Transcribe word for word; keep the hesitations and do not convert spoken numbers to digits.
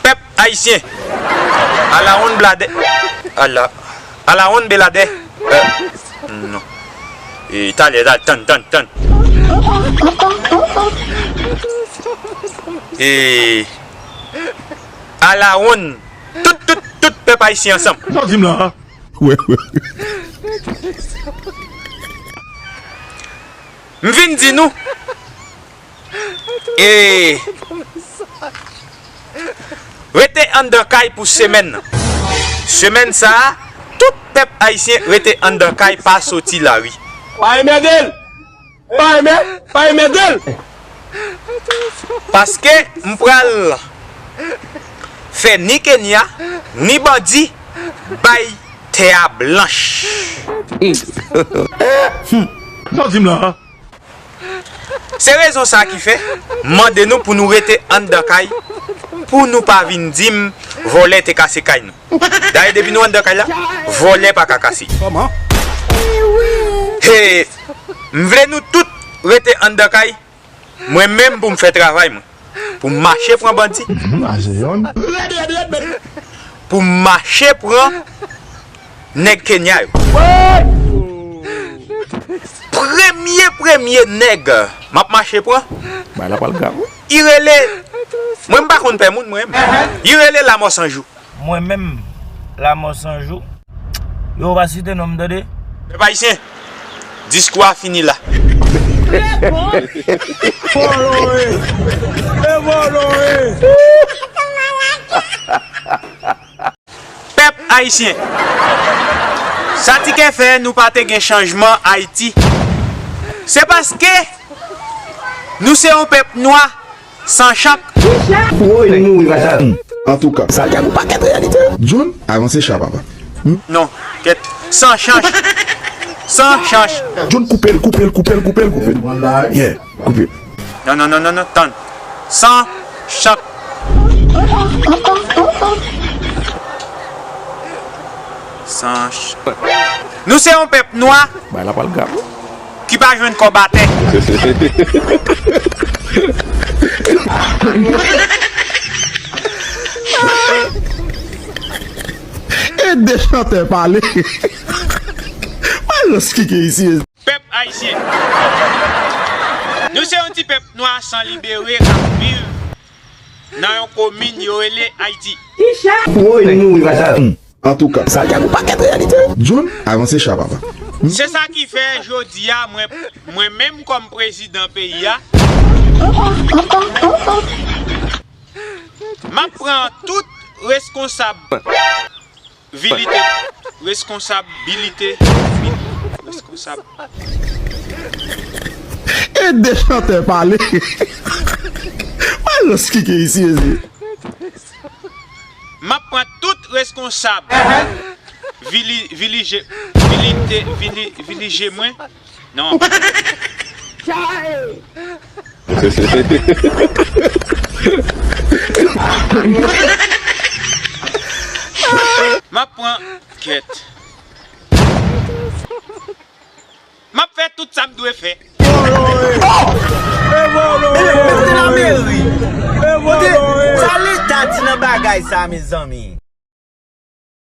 Pèp ayisyen. Alawonn bladè. Ala, alawonn beladè. Eh, non. E, talè, talè, tann, tann, tann. E, alawonn. Tout, tout, tout pèp ayisyen ansanm. Sa w di m la? Wè, wè. M vin di nou. E rete anndan kay pou semèn nan. Semèn sa a, tout pèp ayisyen rete anndan kay, pa soti lari. Pa enmède l! Pa enmè-, pa enmède l! Paske m pral fè ni Kenya, ni bandi bay tè a blanch. Sa w di m la? Se rezon sa ki fè m mande nou pou nou rete anndan kay, pou nou pa vin di m vòlè te kase kay nou. Dayè, depi nou anndan kay la, vòlè pa ka kase. Kòman? He, m vle nou tout rete anndan kay, mwen menm pou m fè travay mwen. Pou m mache pran bandi. Mhm, a se yonn. Pou m mache pran nèg Kenya yo. Premye, premye nèg m ap mache pran. Bay la pral grav, wi. Li rele, mwen m pa konn pè moun, mwen. Li rele Lamò San Jou. Mwen menm, Lamò San Jou. Yo pa site non m, tande. Pèp ayisyen, diskou a fini la. Vòlò e, e vòlò e. Pèp ayisyen, sa ti kè fè nou pa te gen chanjman Ayiti, se paske nou se yon pèp nwa san chak. Woy, nou mouri, papa. Antouka. Santiago pa kèt reyalite. John, avanse cha, papa. Non, kèt. San chanj. San chanj. John, koupe l, koupe l, koupe l, koupe l, koupe l. Yeah, koupe l. Non, non, non, non, non, tann. San chanj. San chanj. Nou se yon pèp nwa. Bay la pral grav, wi. Ki pa jwenn kòb atè. E de chantè pale. Malans ki gen isi. Pèp ayisyen. Nou se yon ti pèp nwa san libere k ap viv nan yon komin yo rele Ayiti. Woy, nou mouri, papa. Antouka. Santiago pa kèt reyalite. John, avanse cha, papa. Se sa ki fè jodi a, mwen, mwen menm kòm prezidan peyi a, m ap pran tout reskonsabilite, reskonsabilite, reskonsab. E de chantè pale. Malans ki gen isi, isi. M ap pran tout reskonsab. Vili-, vilije-, vilite-, vili-, vilije mwen. Non. M ap pran kèt. M ap fè tout sa m dwe fè. Mete la meri. Kote sa leta di nan bagay sa, mezanmi?